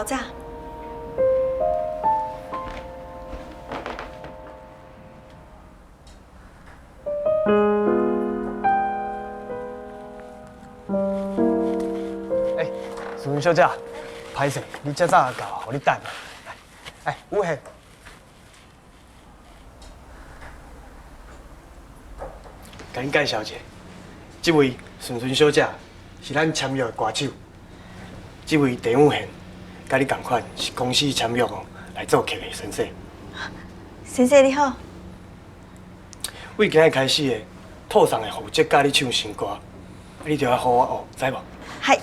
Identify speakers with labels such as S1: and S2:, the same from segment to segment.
S1: 老早。
S2: 欸，淑云小姐，歹势，你遮早就到，予你等。哎，武贤，共你介绍一下，这位顺顺小姐是咱签约的歌手，这位陈武贤，佮你仝款是公司签约哦来做客的先生。
S1: 先生你好。
S2: 为今日开始的，套送会负责教你唱新歌，你著爱好好学，知无？
S1: 系。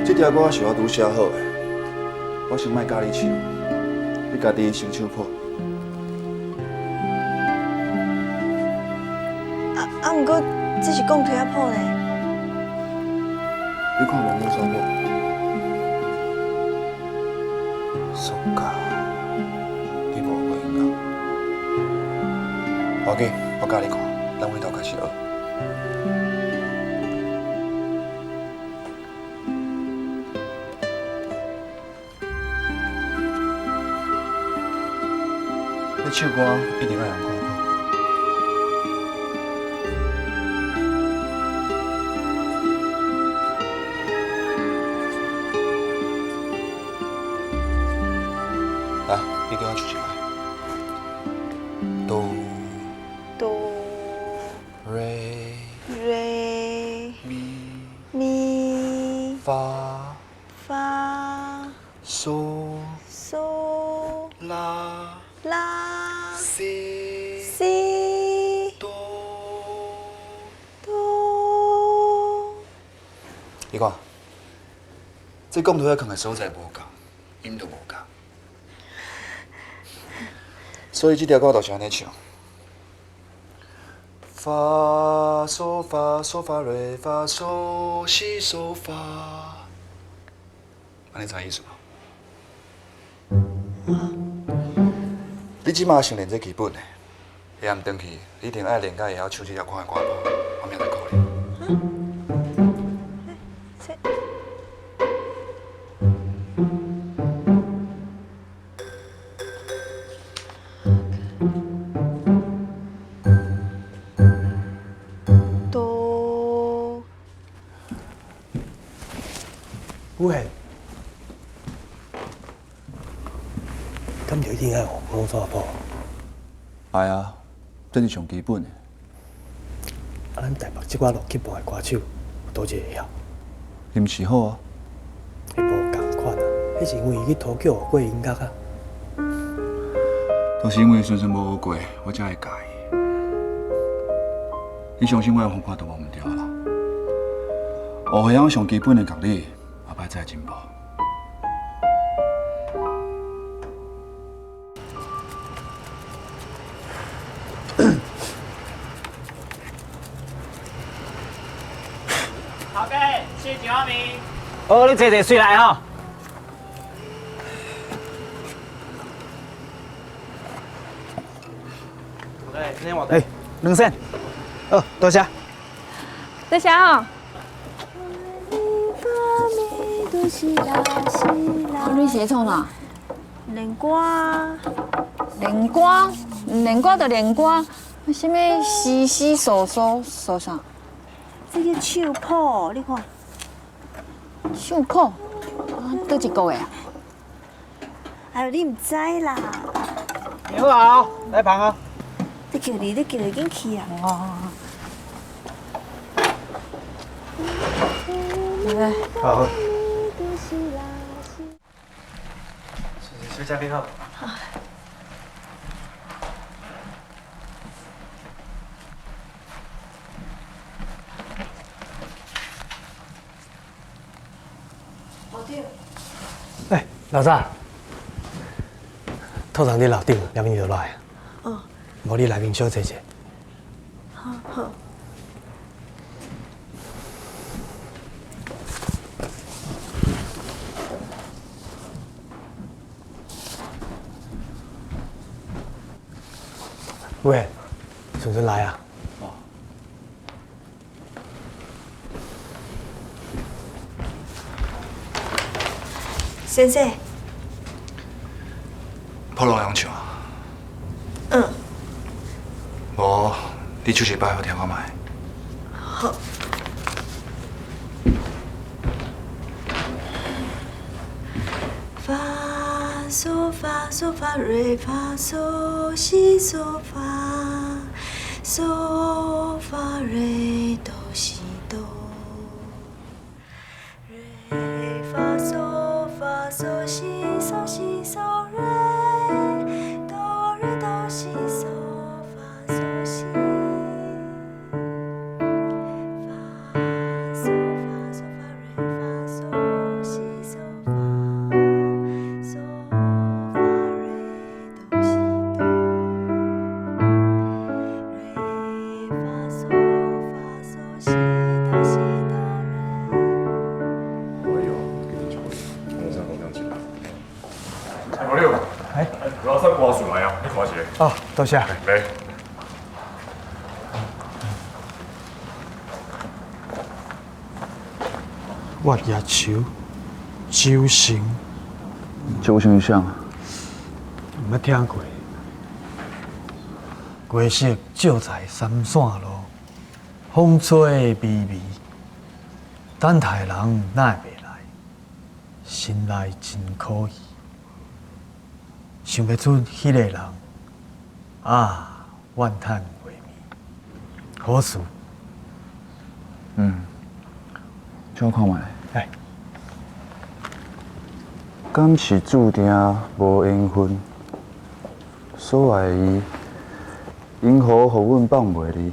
S3: 这条歌是我拄写好的，我先莫教你唱，你家己先唱谱。
S1: 啊，毋过这是讲推仔谱呢。
S3: 你看无摸索谱？暑假你无学过音乐，无要紧，我教你看，咱回头开始学。你唱歌一定爱用看谱。来，你跟我唱一摆。哆
S1: 哆
S3: 瑞
S1: 瑞
S3: 咪
S1: 咪
S3: 发
S1: 发
S3: 嗦
S1: 嗦
S3: 拉
S1: 拉
S3: 西
S1: 西
S3: 哆。
S1: 哆。
S3: 你看，这讲台囥的所在无仝，音就无仝，所以这条歌就是按呢唱：发嗦发嗦发瑞发嗦西嗦发，按呢知意思无？你这马先练这基本的，下暗转去，你一定爱练到会晓唱这条款的歌谱，我明仔载考你。
S1: 这哆
S2: 武贤，敢就一定爱学普通话谱？
S3: 哎啊，这是上基本的。
S2: 啊，咱台北这寡落去部的歌手，有佗一个会晓？
S3: 林时好啊。
S2: 彼无仝款啊，彼是因为伊去土桥学过音乐啊。
S3: 都是因为孙孙无学过，我才会教伊。你相信我的方法都无毋对啦。学会晓上基本的乐理，后摆才会进步。
S4: 头家，吃一碗面。
S5: 好，你坐坐随来吼。
S2: 哎，两仙，哦，多谢。
S6: 多谢哦。
S7: 你是咧创啥？
S1: 练歌。
S7: 练歌，练歌就练歌，啥物西西嗦嗦嗦啥？
S1: 这个唱谱，你看。
S7: 唱谱？啊，佗一国的啊？
S1: 哎呦，你毋知啦。
S5: 你好，来捧啊。
S1: 你叫你，你叫你，紧去啊！
S7: 哦。来。
S2: 好。小姐你好。
S1: 好。
S2: 哎，老早，吐槽伫楼顶，连面就落来。
S1: 哦。
S2: 无你内面小坐者。
S1: 好好。
S2: 武喂，顺顺來啊！
S1: 先生，
S3: 谱拢会晓唱啊？
S1: 嗯。
S3: 无，你唱一摆，予我听看覓。
S1: 好。發嗦發嗦發瑞發嗦西嗦發，嗦發瑞哆西哆，瑞發嗦發嗦西嗦西嗦瑞，哆瑞哆西嗦發嗦西，發嗦發嗦發瑞發嗦西嗦發，嗦發瑞哆西哆，瑞發嗦發嗦西哆西哆瑞。
S8: 哎呦，给你唱，我先讲两句。老六，
S2: 哎，
S8: 我要上歌出来啊，你看一下。
S2: 哦，多謝。
S8: 來。
S2: 月夜愁，酒神，
S3: 酒神是啥？
S2: 毋捌聽過。月色照在三線路，風吹微微，等待人哪會袂來？心內真可疑，想袂出彼个人，啊，怨嘆畫面，好事。
S3: 嗯，借我看覓。
S2: 來。
S3: 敢是注定無緣分，所愛的伊，因何予阮放袂離，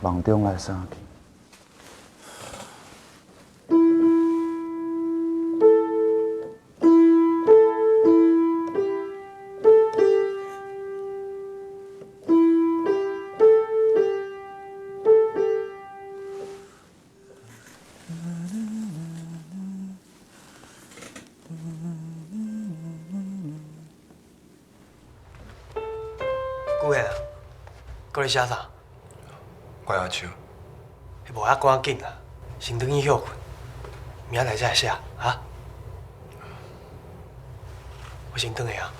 S3: 夢中來相見。
S2: 久贤啊，閣咧寫啥？
S3: 月夜愁。
S2: 彼無遐趕緊啊，先轉去歇睏，明仔載才來寫啊。我先轉去啊。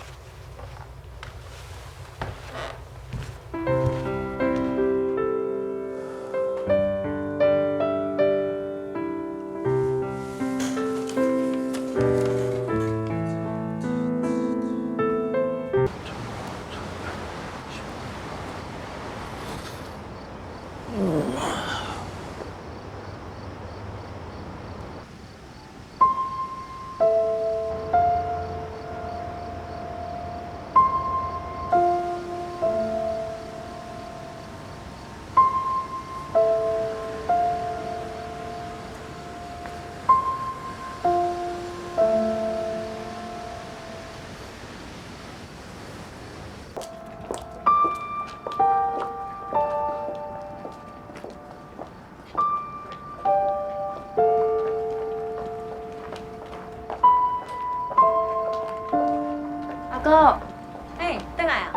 S6: 阿哥，欸，轉來啊！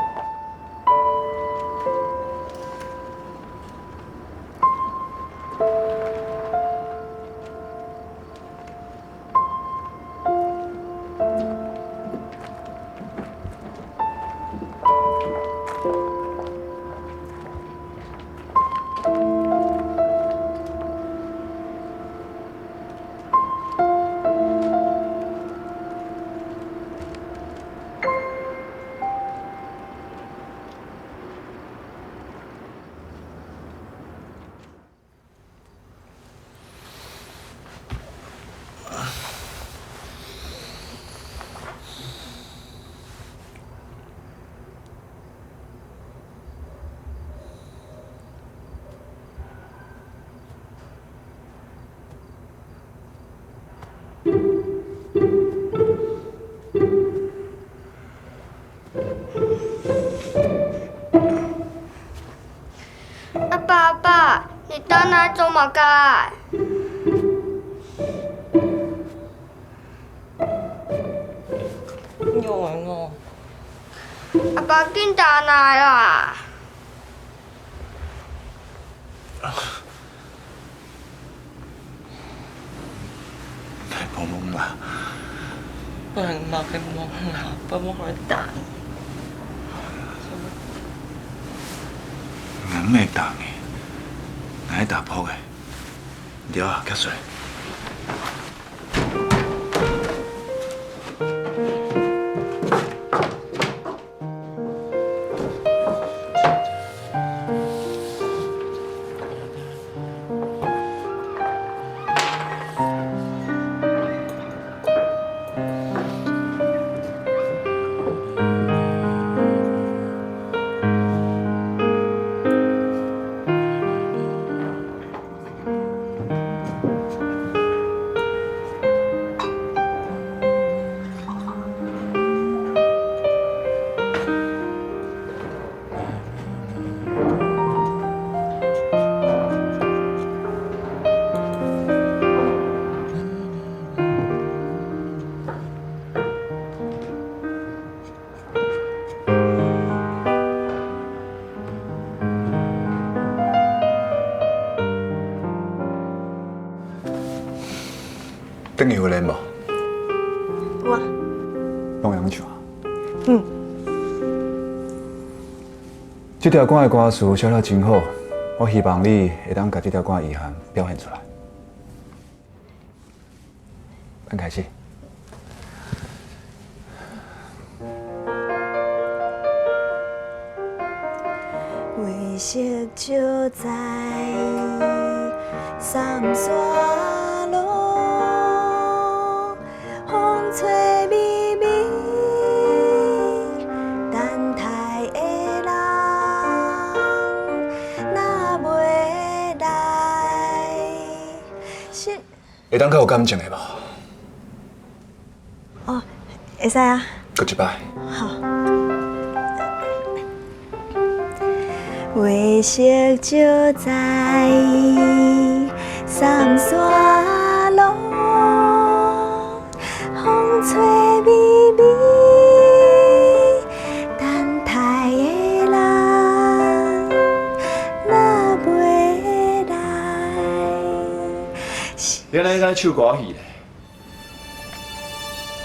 S9: 阿爸阿爸，你等下做嘛该？
S10: 有闲哦。
S9: 阿爸紧等来啦！
S3: 来帮忙啦！
S10: 不然妈会摸啦，爸妈会打你。
S3: 人会打你，哪会打破的？对啊，较水。转去有练无？
S1: 有啊。
S3: 拢会晓唱？
S1: 嗯。
S3: 这条歌的歌词写得真好，我希望你会当共这条歌的意涵表现出来。咱开始。
S1: 月色照在三山路，风吹微微，等待的人若袂来，是。
S3: 会当较有感情的无？
S1: 哦，会使啊。
S3: 阁一摆。
S1: 好。月色照在三山路，风吹微微，等待的人若袂来。
S3: 你按呢在唱歌戏咧？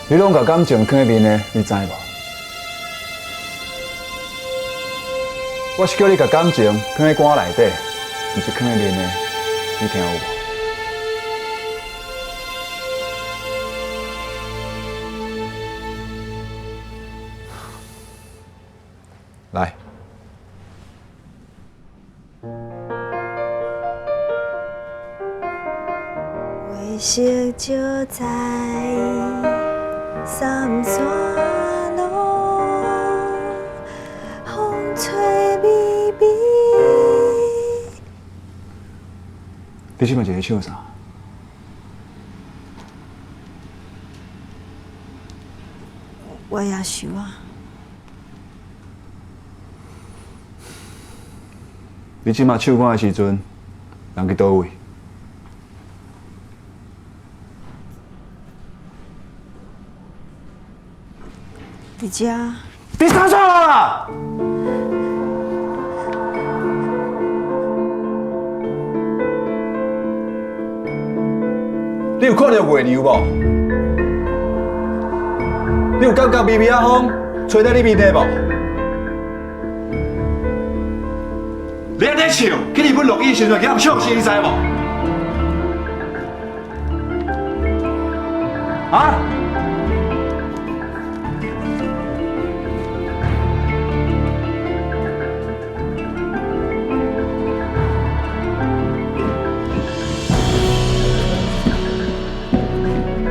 S3: 你拢共感情囥佇面的，你知无？我是叫你共感情囥佇歌内底，毋是囥佇面的，你听有无？来。
S1: 月色照在三山路，风吹微微。
S3: 你这摆是咧唱啥？
S1: 我也想啊。
S3: 你这摆唱歌的时阵，人伫佗位？
S1: 伫遮。
S3: 伫啥创啊？你有看著月娘无？你有感觉微微仔风吹在你面顶无？你按呢唱，去日本录音时阵，去人唱死，你知无？啊？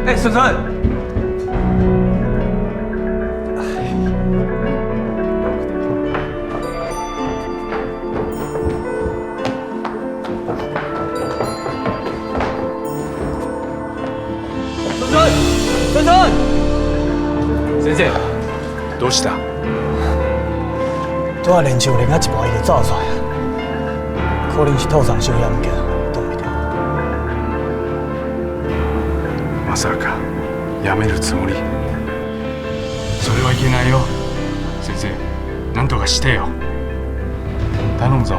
S5: 哎，顺顺。顺顺，顺顺。
S8: 先生，どうした？
S2: 拄仔练唱练到一半，伊就走出来啊，可能是吐送烧遐物件，挡袂牢。
S8: まさかやめるつもり？それはいけないよ。先生、なんとかしてよ。頼むぞ。